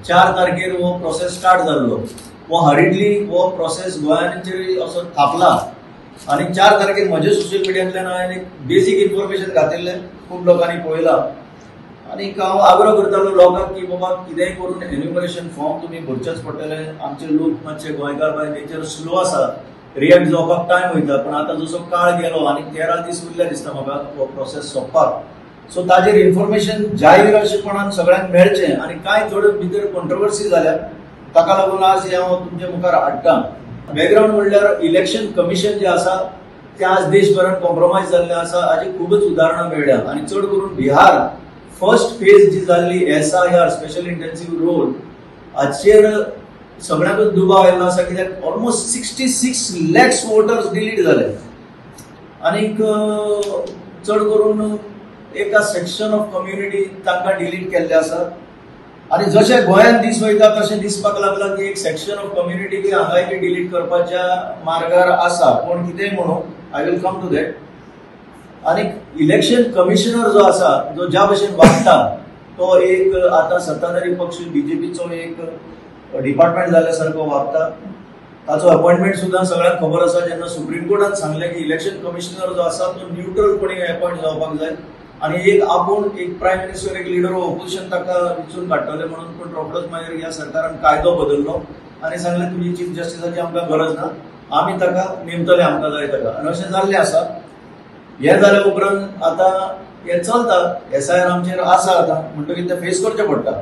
4 तारखेर हो process start जाल्लो. हो हरिडली हो प्रोसेस गोंयांचेर असो थापला आनी 4 तारखेर म्हज्या सोशल मिडियांतल्यान हांवें एक बेजीक इन्फॉर्मेशन घातिल्लें, खूब लोकांनी पळयलां आनी हांव आग्रो करतालो लोकांक की बाबा कितेंय करून एन्युमरेशन फॉर्म तुमी भरचेच पडटले. आमचे लोक मातशे गोंयकार बाय नेचर स्लो आसा, रिएक्ट जावपाक टायम वयता, पूण आतां जसो काळ गेलो आनी 13 दीस उरले दिसता म्हाका हो प्रोसेस सोंपपाक. सो ताजेर इन्फॉर्मेशन जाहीर अशेपणान सगळ्यांक मेळचें आनी कांय थोड्यो भितर कॉन्ट्रोवर्सी जाल्या ताका लागून आज हें हांव तुमच्या मुखार हाडटा. बॅकग्रावंड म्हणल्यार इलेक्शन कमिशन जें आसा तें आज देशभरान कॉम्प्रोमायज जाल्लें आसा, हाजी खुबूच उदाहरणां मेळ्ळ्या आनी चड करून बिहार फर्स्ट फेज जी जाल्ली SIR special intensive role हाचेर सगळ्यांकूच दुबाव आयिल्लो आसा कित्याक ऑलमोस्ट 66 लॅक्स वोटर्स डिलीट जाले आनीक चड करून एका सेक्शन ऑफ कम्युनिटी तांकां डिलीट केल्ले आसा. आनी जशें गोंयांत दीस वयता तशें दिसपाक लागला की एक सेक्शन ऑफ कम्युनिटी बी हांगाय बी डिलीट करपाच्या मार्गार आसा. कोण कितेंय म्हणू, I will come to that. आनी इलेक्शन कमिशनर जो आसा जो ज्या भशेन वागता तो एक आतां सत्ताधारी पक्ष बीजेपीचो एक डिपार्टमेंट जाल्ल्या सारको वागता. ताचो अपॉयंटमेंट सुद्दां सगळ्यांक खबर आसा. जेन्ना सुप्रीम कोर्टान सांगलें की इलेक्शन कमिशनर जो आसा तो न्यूट्रलपणी अपॉयंट जावपाक जाय आनी एक आपूण एक प्रायम मिनिस्टर एक लिडर ऑफ ऑपोजिशन ताका विचून काडटले म्हणून, पूण रोखडोच मागीर ह्या सरकारान कायदो बदल्लो आनी सांगलें तुजी चीफ जस्टिसाची आमकां गरज ना, आमी ताका नेमतले, आमकां जाय ताका. आनी अशें जाल्लें आसा. हें जाल्या उपरांत आतां हें चलता, SIR आमचेर आसा आतां, म्हणटकीर तें फेस करचें पडटा.